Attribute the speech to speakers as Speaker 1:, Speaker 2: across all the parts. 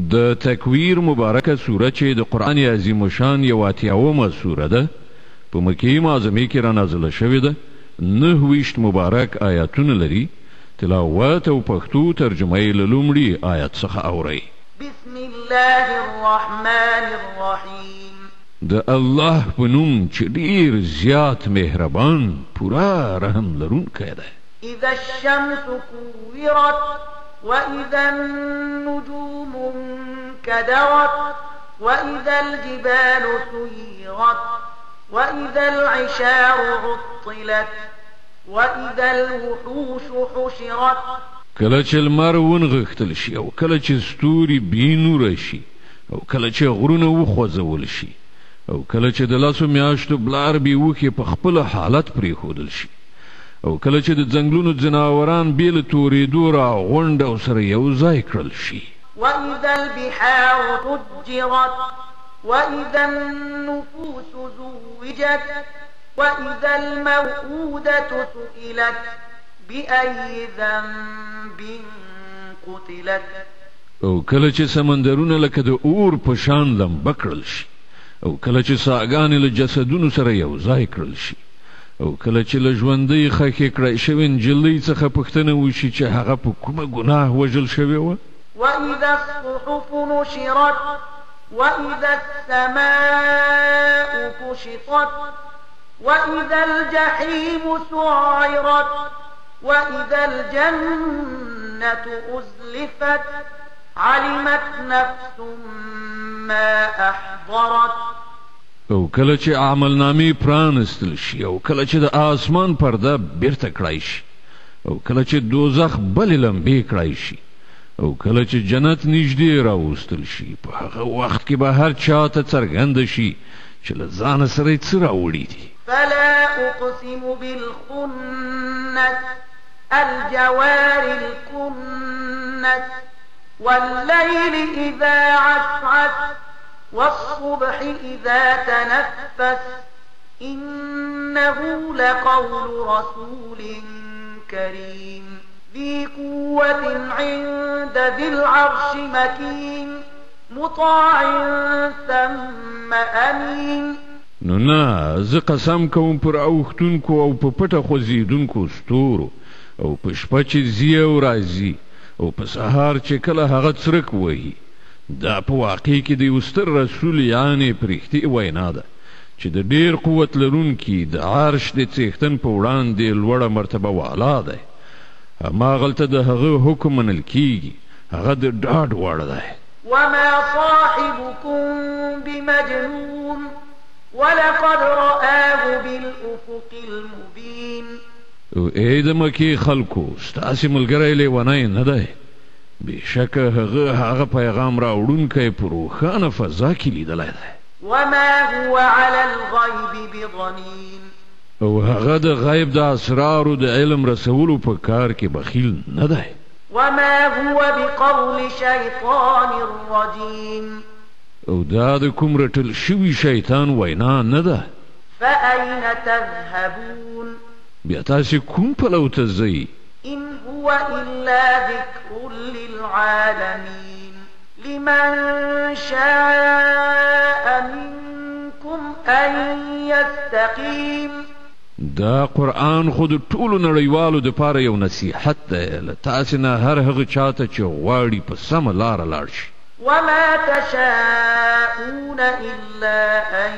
Speaker 1: د تکویر مبارکه سوره چې د قرآن عظیم شان یو اتیاومه سوره ده، په مکې معظمې کې را نازله شوې ده. 29 مبارک آیاتونه لري. تلاوت او پښتو ترجمه یې له لومړي آیت څخه اورئ.
Speaker 2: بسم الله الرحمن الرحیم.
Speaker 1: د الله په نوم چې ډیر زیات مهربان، پوره رحم لرونکی دی.
Speaker 2: اذا الشمس كورت وإذا النجوم انكدرت وإذا الجبال سيرت وإذا العشار عطلت وإذا الوحوش حشرت.
Speaker 1: کله چې لمر ونغښتل شي، او کله چې ستوري بې نوره شي، او کله چې غرونه وخوځول شي، او کله چې د 10 میاشتو بلار بې وښې په خپل حالت پرېښودل شي، او کله چې د ځنګلونو ځناوران بې له تورېدو را غونډ او سره یو ځای کړل شي.
Speaker 2: وإذا البحار فجرت وإذا النفوس زوجت وإذا الموءودة سئلت بأي ذنب قتلت.
Speaker 1: او کله چې سمندرونه لکه د اور په شان لمبه کړل شي، او کله چې ساګانې له جسدونو سره یو ځای کړل شي، او کله چې له ژوندۍ ښخې کړای شوې نجلۍ څخه پوښتنه وشي چې هغه په کومه ګناه وژل شوې وه.
Speaker 2: وإذا الصحف نشرت وإذا السماء كشطت وإذا الجحيم سعرت وإذا الجنة أزلفت علمت نفس ما أحضرت.
Speaker 1: او کله چې عملنامې پرانستل شي، او کله چې د آسمان پرده بیرته کړای شي، او کله چې دوزخ بلې لمبې کړای شي، او کله چې جنت نږدې راوستل شي، په هغه وخت کې به هر چا ته څرګنده شي چې له ځانه سره یې څه راوړي دي.
Speaker 2: فلا أقسم بالخنس الجوار الكنس والليل إذا عسعس والصبح إذا تنفس إنه لقول رسول كريم ذي قوة عند ذي العرش مكين مطاع ثم أمين.
Speaker 1: نو نه، زه قسم کوم پر اوښتونکو او په پټه خوځېدونکو ستورو، او په شپه چې ځي او راځي، او په سهار چې کله هغه څرک وهي. دا په واقع کې د یو ستر رسول یعنې پرښتې وینا ده چې د ډیر قوت لرونکي د عرش د څښتن په وړاندې لوړه مرتبه والا دی. هماغلته د هغه حکم منل کیږي، هغه د ډاډ وړ دی.
Speaker 2: وما صاحبكم بمجنون ولقد رآه بالأفق المبين.
Speaker 1: او ای د مکې خلکو، ستاسې ملګری لیونی نه دی، بېشکه هغه هغه پیغام راوړونکی په روښانه فضا کې لیدلی دی.
Speaker 2: وما هو على الغيب بضنين.
Speaker 1: او هغه د غیب د اسرارو د علم رسولو په کار کې بخیل نه دی.
Speaker 2: وما هو بقول شیطان رجیم.
Speaker 1: او دا د کوم رټل شوي شیطان وینا نه ده.
Speaker 2: فأین تذهبون.
Speaker 1: بیا تاسې کوم پلو ته ځئ؟
Speaker 2: إن هو إلا ذكر للعالمين لمن شاء منكم أن يستقيم.
Speaker 1: دا قرآن خو د ټولو نړیوالو دپاره یو نصیحت دی، له تاسې نه هر هغه چاته چې غواړي په سمه لاره لاړ شي.
Speaker 2: وما تشاءون إلا أن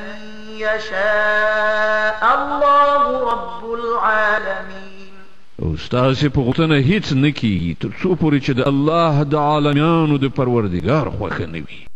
Speaker 2: يشاء الله رب العالمين.
Speaker 1: او ستاسې په غوښتنه هیڅ نه کیږي تر څو پورې چې د الله د عالمیانو د پروردګار خوښه نه وي.